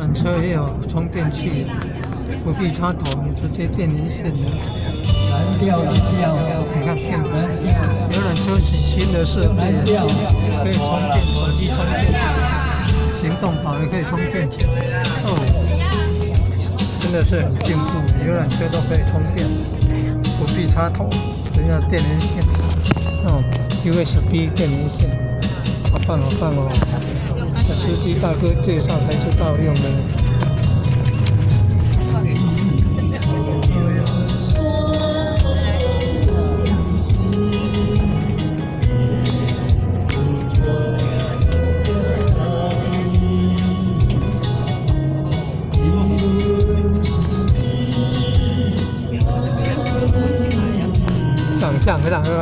缆車也有充電器，不必插頭，你直接電連線的。藍調藍調，你看電藍調，遊覽車是新的設備，可以充電，手機充電，行動寶也可以充電。哦，真的是很進步，遊覽車都可以充電，不必插頭，只要電連線。哦，USB 電連線，好棒好棒哦！司機大哥介紹才知道用的。上上上上。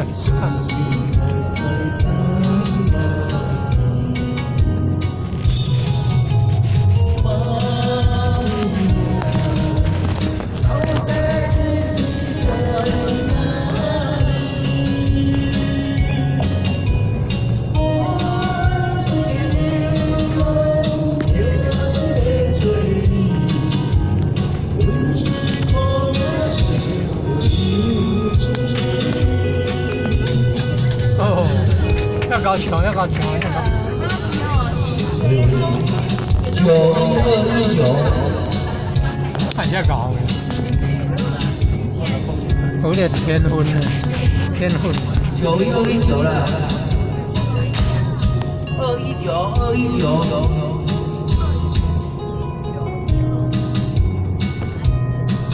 哦，要高橋，要高橋，要高。9219，看一下高。有點天分呢，天分。91219了，二一九二一九。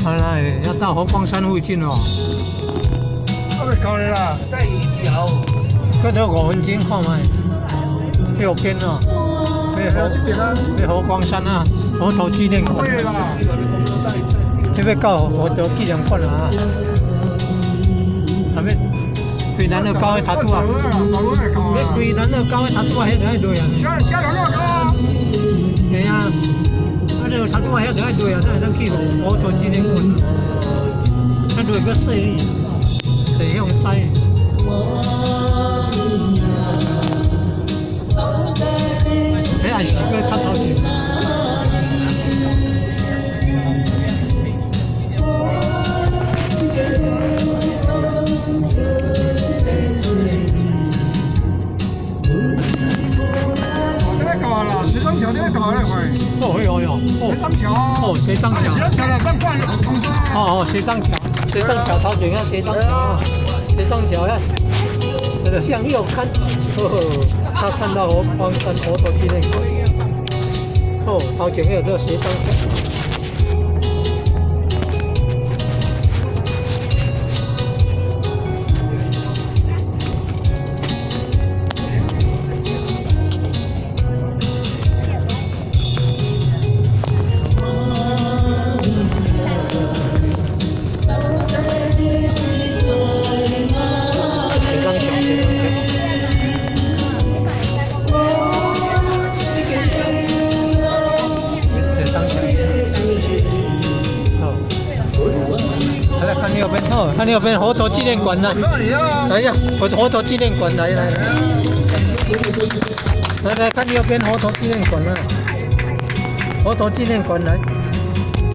好啦，要到佛光山附近哦。啊，未到咧啦。帶一條。嗰度5分鐘看覓，右邊哦。這邊啊。佛光山啊，佛陀紀念館。對啦。這欲到佛陀紀念館啊。啥物？規南二高的頭拄啊。你規南二高的頭拄啊，遐就愛落啊。遮遮兩個高啊。嘿啊。啊，你頭拄啊，遐就愛落啊，才會當去佛陀紀念館。啊，落閣細哩，地向西。彼還是閣較頭前。到啦，斜張橋，你欲到咧喂。哦喲喲，斜張橋。哦，斜張橋。斜張橋啦，咱看哦哦，斜張橋，斜張橋頭前啊，斜張橋，斜張橋啊，那個向右看，呵呵，他看到佛光山佛陀紀念館。哦，頭前有這個斜張橋。斜張橋，斜張橋。斜張橋。好，來看右邊，哦，看右邊佛陀紀念館啦。來呀，佛陀紀念館來來來，來來看右邊佛陀紀念館啦，佛陀紀念館來。